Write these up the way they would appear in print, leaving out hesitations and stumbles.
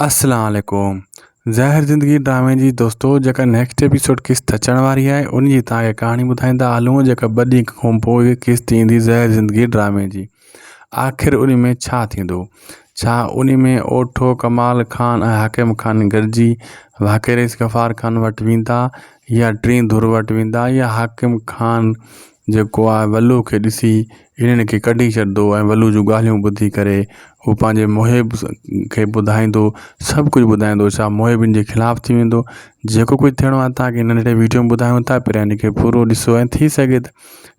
السلام عليڪم زهر زندگي ڊرامي جي دوستو جيڪا نيڪسٽ ايپيسوڊ قسط اچڻ واري آهي ان جي توهان کي ڪهاڻي ٻڌائيندا هلون جيڪا ٻه ڏينهن کان پوء قسط ايندي زهر زندگي ڊرامي جي آخر ان ۾ ڇا ٿيندو ڇا ان ۾ اوٺو ڪمال خان ۽ حاڪم خان گڏجي واقعي رئيس غفار خان وٽ ويندا يا ٽين ڌر وٽ ويندا يا حاڪم خان جيڪو آهي ولو کي ڏسي انهن کي ڪڍي ڇڏندو ۽ ولو جون ڳالهيون ٻڌي ڪري هو پنهنجي محب کي ٻڌائيندو سڀ ڪجهه ٻڌائيندو ڇا محب ان جي خلاف ٿي ويندو جيڪو ڪجهه ٿيڻو آهي توهان کي ننڍڙي ويڊيو ۾ ٻڌايون ٿا پهريان ان کي پورو ڏسو ۽ ٿي سگهي ته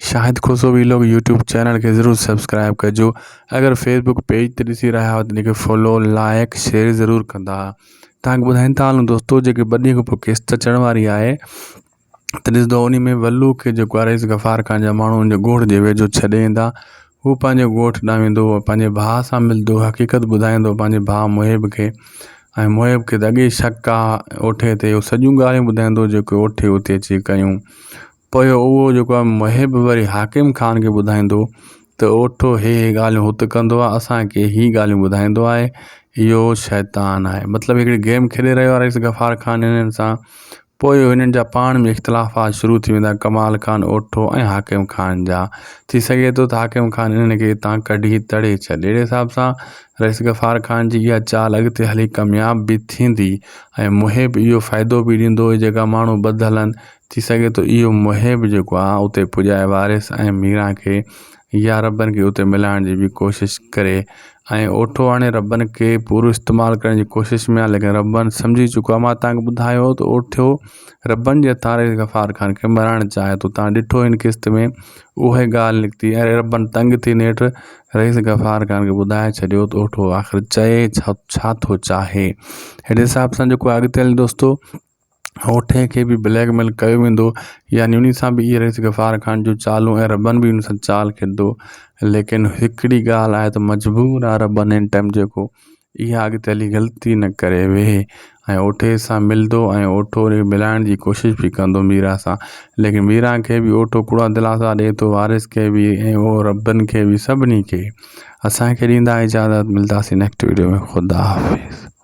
Shahid Khoso vlog YouTube channel کي ضرور سبسڪرائب ڪجو اگر فيسبوڪ پيج تي ڏسي رهيا آهيو ته ان کي فالو لائڪ شيئر ضرور ڪندا توهان کي ٻڌائين ٿا هلون دوستو جيڪي ٻه ڏينهن کان پوء قسط اچڻ واري آهي ته ڏسندو انهي ۾ ولو کي جيڪو آهي رئيس غفار خان جا ماڻهو ان جي ڳوٺ جي ويجهو ڇڏي ايندا. هو پنهنجي ڳوٺ ڏانهن ويندو ۽ پنهنجي ڀاء سان ملندو حقيقت ٻڌائيندو پنهنجي ڀاء محب کي ۽ محب کي ته اڳي ئي شڪ آ اوٺي تي اهو سڄيون ڳالهيون ٻڌائيندو جيڪي اوٺي اتي اچي ڪيون. پوء اهو جيڪو آهي محب وري حاڪم خان کي ٻڌائيندو ته اوٺو هي هي ڳالهيون هت ڪندو آهي اسان کي هي ڳالهيون ٻڌائيندو آهي اهو شيطان آهي مطلب هڪڙي گيم کيڏي رهيو آهي رئيس غفار خان هنن سان پوء هنن جا پاڻ ۾ اختلافات شروع ٿي ويندا ڪمال خان اوٺو ۽ حاڪم خان جا. ٿي سگهي ٿو ته حاڪم خان انهن کي اتان ڪڍي تڙي ڇڏي. اهڙي حساب سان رئيس غفار خان جي اها چال اڳتي هلي ڪامياب به ٿيندي ۽ محب اهو فائدو به ڏيندو جيڪا ماڻهو ٻڌل آهن ٿي سگهي ٿو اهو محب جيڪو آهي اتي پڄائي وارث ۽ ميران کي يا ربن کي اتي ملائڻ جي به ڪوشش ڪري ۽ اوٺو هاڻي ربن کي پورو استعمال ڪرڻ جي ڪوشش ۾ آهي ليڪن ربن سمجهي چڪو آهي مان تهان کي ٻڌايو ته اوٺو ربن جي هٿان رئيس غفار خان کي مرائڻ چاهي ٿو تهان ڏٺو هن قسط ۾ اها ئي ڳالهه نڪتي ۽ ربن تنگ ٿي نيٺ رئيس غفار خان کي ٻڌائي ڇڏيو ته اوٺو آخر چئي ڇا ڇا ٿو چاهي اهڙي حساب سان جيڪو اڳتي هلي دوستو اوٺي کي به بليڪ ميل ڪيو ويندو يعني انهي سان به اهي رئيس غفار خان جون چالون ۽ ربن به ان سان چال کيڏندو ليڪن هڪڙي ڳالهه آهي ته مجبور آهي ربن هن ٽائيم جيڪو اها اڳتي هلي غلطي نه ڪري ويهي ۽ اوٺي سان ملندو ۽ اوٺو ان کي ملائڻ جي ڪوشش به ڪندو ميرا سان ليڪن ميرا کي به اوٺو ڪوڙا دلاسا ڏئي ٿو وارث کي به ۽ اهو ربن کي به سڀني کي اسانکي ڏيندا اجازت ملداسين نيڪسٽ ويڊيو ۾ خدا حافظ.